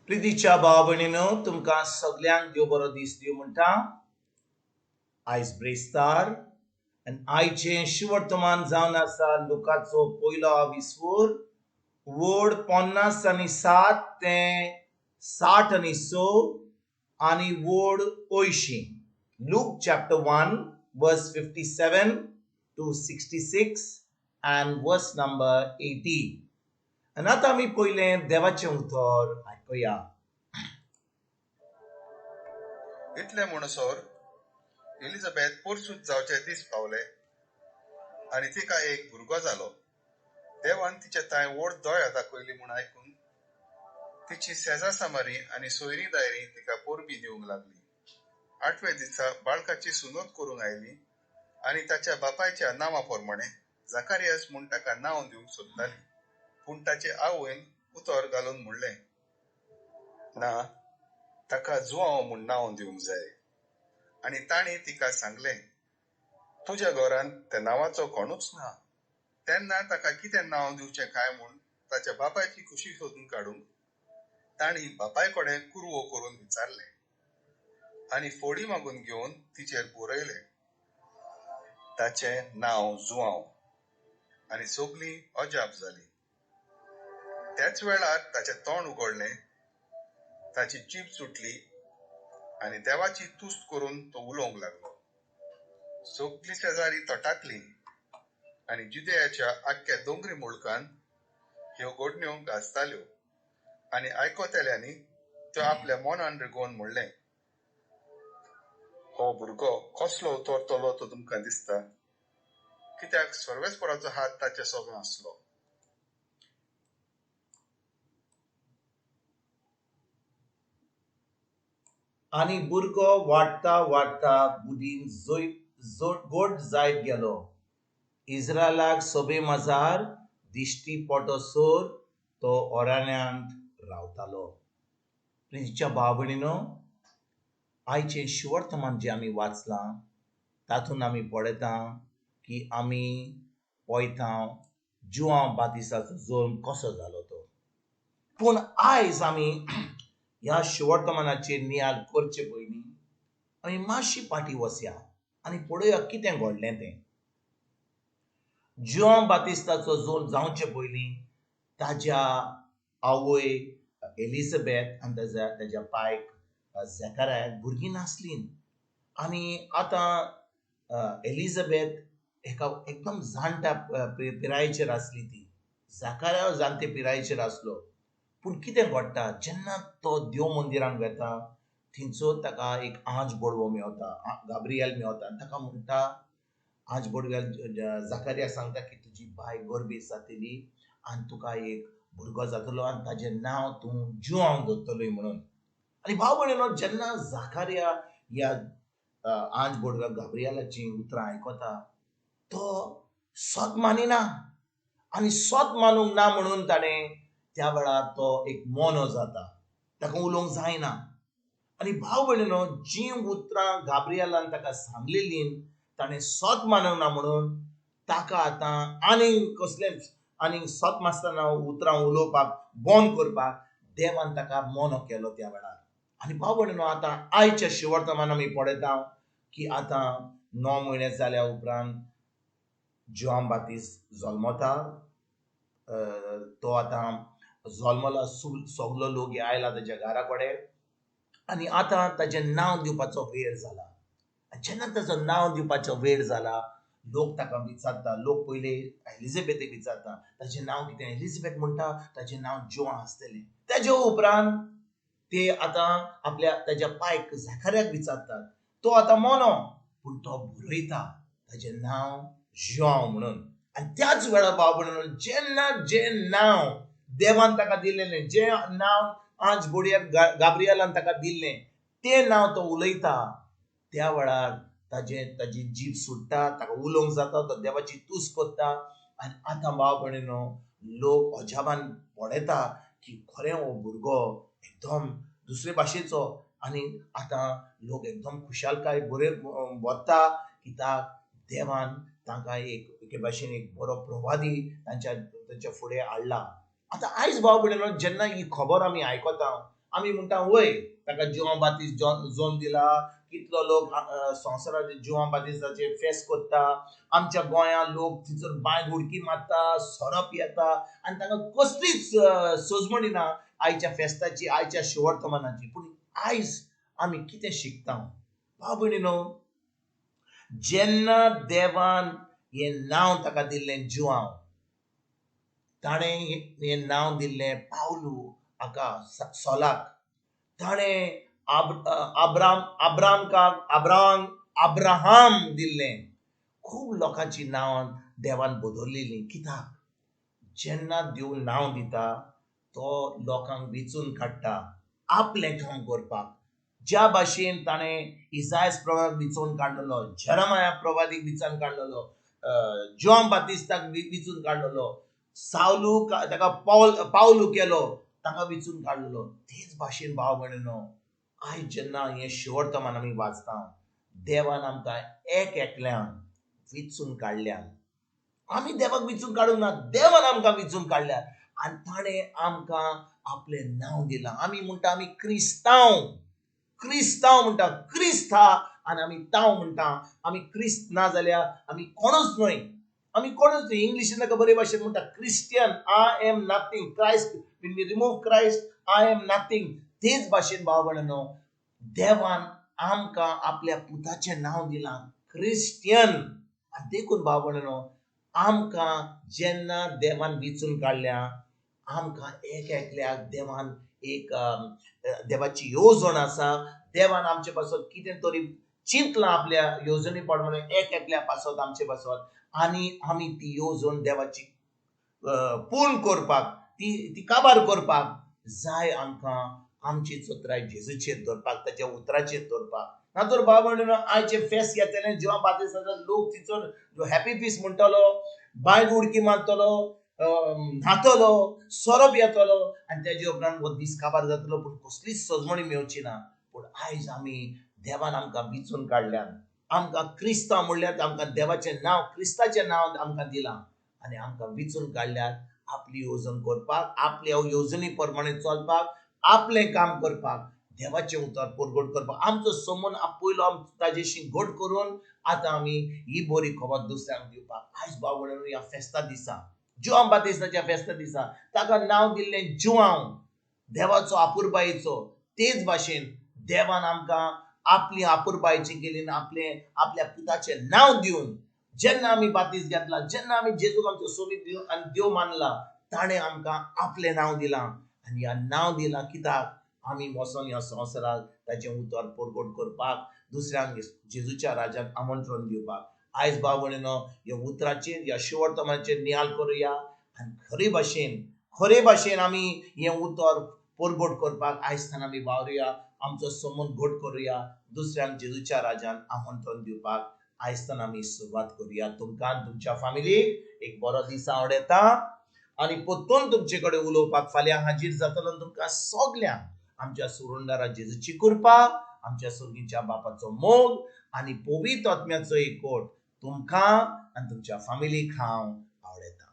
प्रितीच्या भाव भयणीनो, तुमकां सगल्यांक देव बरो दीस दिवं म्हणटा. आयज ब्रेस्तार आनी आयचें शिवर्तमान जावन आसा लुकाचो पयलो आविस्वूर वड 50 आनी 7 ते 60 आनी 6 आनी वड 80. Luke chapter 1 verse 57 to 66 and verse number 80. आनी आतां आमी पयलें देवाचें उतर आयकुया. इतले म्हणसर एलिझाबेथ पोरसूत जावचे दीस पावले आनी तिका एक भुरगो जालो. देवान तिचे तांय व्हड दया दाखयली म्हूण आयकून तिची शेजा सामारी आनी सोयरीं दायरीं तिका परबीं दिवंक लागली. आठव्या दिसा बाळकाची सुनत करूंक आयली आनी ताच्या बापायच्या नांवा प्रमाणे जाकारियास म्हूण ताका नांव दिवंक सोदताली. पूण ताचे आवयन उतर घालून म्हणलें, ना, ताका जुआंव म्हूण नांव दिवंक जाय. आनी तांणी तिका सांगलें, तुज्या घरांत त्या नांवाचो कोणूच ना. तेन्ना ताका कितें नांव दिवचें काय म्हूण ताच्या बापायची खुशी सोदून काडूंक तांणी बापाय कडेन कुरवो करून विचारलें आनी फोडी मागून घेवन तिचेर बरयलें, ताचें नांव जुआंव. आनी सगलीं अजाप जालीं. त्याच वेळार ताचें तोंड उगडलें, ताची जीब सुटली आनी देवाची तुस्त करून तो उलोवंक लागलो. सगली शेजारी तटाकली आनी जुदेयाच्या आख्ख्या दोंगरी मुळकान ह्यो घडण्यो गाजताल्यो आनी आयकतल्यांनी त्यो आपल्या मनान रिगोवन म्हणलें, हो भुरगो कसलो उतरतलो तो तुमकां दिसता, कित्याक सर्वेस्पराचो हात ताचे सगळो आसलो. आनी भुरगो वाडटा वाडटा बुदीन गोड जायत गेलो. इस्रायलाक सोबे मजार दिश्टी पडसर तो अरण्यांत रावतालो. प्रितीच्या भाव भयणीनो, आयचें शिवर्तमान जें आमी वाचलां तातूंत आमी पळयता की आमी पळयता जुआंव बातिस्ताचो जल्म कसो जालो तो. पूण आयज आमी ह्या शिवर्तमानाचेर नियाळ करचे पयलीं आमी मातशी फाटीं वचया आनी पळोवया कितें घडलें तें. जुआंव बातिस्ताचो जल्म जावचे पयलीं ताज्या आवय एलिझाबेथ आनी ताज्या पायक झेकारायाक भुरगीं नासलीं. आनी आतां एलिझाबेथ एका एकदम जाणट्या पिरायेचेर आसली. ती झेकाराया जाणटे पिरायेचेर आसलो. पूण कितें घडटा, जेन्ना तो देव मंदिरान वेता थंयसर ताका एक आंज बडवो मेवता, गाब्रियल मेवता. ताका म्हणटा, आंज बडव्याक जाकारिया सांगता की तुजी बाय गर्भेस्त जातली आनी तुका एक भुरगो जातलो आनी ताजें नांव तूं जुआंव दवरतलोय म्हणून. आनी भाव भयणीनो, जेन्ना जाकारिया ह्या आंज बडव्या गाब्रियलाचीं उतरां आयकता तो सत मानिना आनी सत मानूंक ना म्हणून ताणें त्या वेळार तो एक मोनो जाता, ताका उलोवंक जायना. आनी भाव भयणीनो, जीं उतरां गाब्रियलान ताका सांगलेलीं ताणें सत मानूंक ना म्हणून ताका आतां आनीक कसलेंच आनीक सत मासतना उतरां उलोवपाक बंद करपाक देवान ताका मोनो केलो त्या वेळार. आनी भाव भयणीनो, आतां आयच्या शिवर्तमान आमी पळयता की आतां 9 म्हयने जाल्या उपरांत जुआंव बातिस्त जल्मता. तो आतां जल्मला, सगलो लोक आयला ताज्या घरा कडेन आनी आतां ताजें नांव दिवपाचो वेळ जाला. जेन्ना ताजो नांव दिवपाचो वेळ जाला, लोक ताका विचारता, लोक पयले एलिझाबेथेक विचारता ताजें नांव कितें. एलिझाबेथ म्हणटा ताजें नांव जुआंव आसतलें. ताजे उपरांत ते आतां आपल्या ताज्या पायक झाकाऱ्याक विचारतात. तो आतां मोनो, पूण तो बरयता ताजें नांव जुआंव म्हणून. आनी त्याच वेळार भाव भयणीनो, जेन्ना जें नांव देवान ताका दिल्लें, जें नांव आंज बोडयाक गाब्रियलान ताका दिल्लें तें नांव तो उलयता, त्या वेळार ताजी जीब सुट्टा, ताका उलोवंक जाता, तो देवाची तुस्त करता. आनी आतां भाव भयणीनो, लोक अजापान पळयता की खरें हो भुरगो एकदम दुसरे भाशेचो. आनी आतां लोक एकदम खुशालकाय बरे वता कित्याक देवान तांकां एके भाशेन एक बरो प्रवादी तांच्या फुडें हाडला. आतां आयज भाव भयणीनो, जेन्ना ही खबर आमी आयकता आमी म्हणटा वय ताका जुआंव बातीस जोन दिला. कितलो लोक संवसाराचे जुआंव बातिस्ताचे फेस्त करता. आमच्या गोंयांत लोक थंयसर बांयक उडकी मारता, सोरो पियेता आनी तांकां कसलीच सजमणी ना आयच्या फेस्ताची, आयच्या शिवर्तमानाची. पूण आयज आमी कितें शिकता भाव भयणीनो? जेन्ना देवान हें नांव ताका दिल्लें जुआंव, ताणें हें नांव दिल्लें पावलू हाका सोलाक, ताणें अब्राहम दिल्लें. खूब लोकांची नांवां देवान बदललेलीं. कित्याक? जेन्ना देव नांव दिता तो लोकांक वेंचून काडटा आपलें काम करपाक. ज्या भाशेन ताणें इजायस प्रवादाक विचोवन काडलेलो, जेरमाया प्रवादीक विचोवन काडलेलो, जॉन बातिस्ताक विचून काडलेलो, सावलू ताका पावलू केलो, ताका विचून काडलेलो. तेच भाशेन भाव भयणीनो, आयज जेन्ना हें शिवर्तमान आमी वाचता, देवान आमकां एक एकल्यान विचून काडल्या. आमी देवाक विचून काडूंक ना, देवान आमकां विचून काडल्या आनी ताणें आमकां आपलें नांव दिलां. आमी म्हणटा आमी क्रिस्तांव, क्रिस्तांव म्हणटा, क्रिस्त हा आनी आमी तांव म्हणटा. आमी क्रिस्त ना जाल्यार आमी कोणूच न्हय, आमी कोणूच न्हय. इंग्लिशीन ताका बरे भाशेन म्हणटा Christian, I am nothing. Christ, when we remove Christ I am nothing. तेच भाशेन भाव भयणीनो, देवान आमकां आपल्या पुताचें नांव दिलां क्रिस्टियन. आनी देखून भाव भयणीनो, आमकां जेन्ना देवान विचून काडल्या, आमकां एक एकल्याक देवान एक देवाची येवजण आसा. देवान आमचे पासत कितें तरी चिंतलां आपल्या येवजणे प्रमाणे एक एकल्या पासत, आमचे पासत, आनी आमी ती येवजण देवाची पूर्ण करपाक, ती काबार करपाक जाय. आमकां आमची चत्राय जेजूचेर दवरपाक, ताच्या उतराचेर दवरपाक. ना तर भाव भयणीनो, आयचे फेस्त येतलें जुआंव बातिस्ताचो, लोक थंयसर हॅपी फीस म्हणटलो, बांयक उडकी मारतलो, न्हातलो, सोरो पियेतलो आनी तेजे उपरांत हो दीस काबार जातलो, पूण कसलीच सजमणी मेवची ना. पूण आयज आमी देवान आमकां विचून काडल्यान, आमकां क्रिस्तांव म्हणल्यार आमकां देवाचें नांव, क्रिस्ताचें नांव आमकां दिलां आनी आमकां विचून काडल्यार आपली येवजण करपाक, आपल्या येवजणी प्रमाणे चलपाक, आपलें काम करपाक, देवाचें उतर परगट करपाक. आमचो समन पयलो ताजेशी घट करून आतां आमी ही बरी खबर दुसऱ्यांक दिवपाक. आयज भाव भयणीनो, ह्या फेस्ता दिसा, जुआंव बातिस्ताच्या फेस्ता दिसा ताका नांव दिल्लें जुआंव, देवाचो आपुरबायेचो. तेच भाशेन देवान आमकां आपली आपुरबायेची केली, आपले आपल्या पुताचें नांव दिवन जेन्ना आमी बातीस घेतला, जेन्ना आमी जेजूक आमचो सोमीत दिवन आनी देव मानला, ताणें आमकां आपलें नांव दिलां. आनी ह्या नांव दिलां कित्याक? आमी वचोन ह्या संवसाराक ताचें उतर परगट करपाक, दुसऱ्यांक जेजूच्या राज्याक आमंत्रण दिवपाक. आयज भाव भयणीनो, ह्या उतराचेर, ह्या शिवर्तमानाचेर नियाळ करुया आनी खरे भाशेन आमी हें उतर परगट करपाक आयज थावन आमी वावरुया. आमचो संबंद घट करुया, दुसऱ्यांक जेजूच्या राज्यान आमंत्रण दिवपाक आयज थावन आमी सुरवात करुया. तुमकां तुमच्या फामिलीक एक बरो दीस आवडटा आनी परतून तुमचे कडेन उलोवपाक फाल्यां हाजीर जातलो. तुमकां सगल्यांक आमच्या सुरुंदारा जेजूची कृपा, आमच्या सर्गीच्या बापाचो मोग आनी पवित्र आत्म्याचो एकवट तुमकां आनी तुमच्या फामिलीक हांव आवडटा.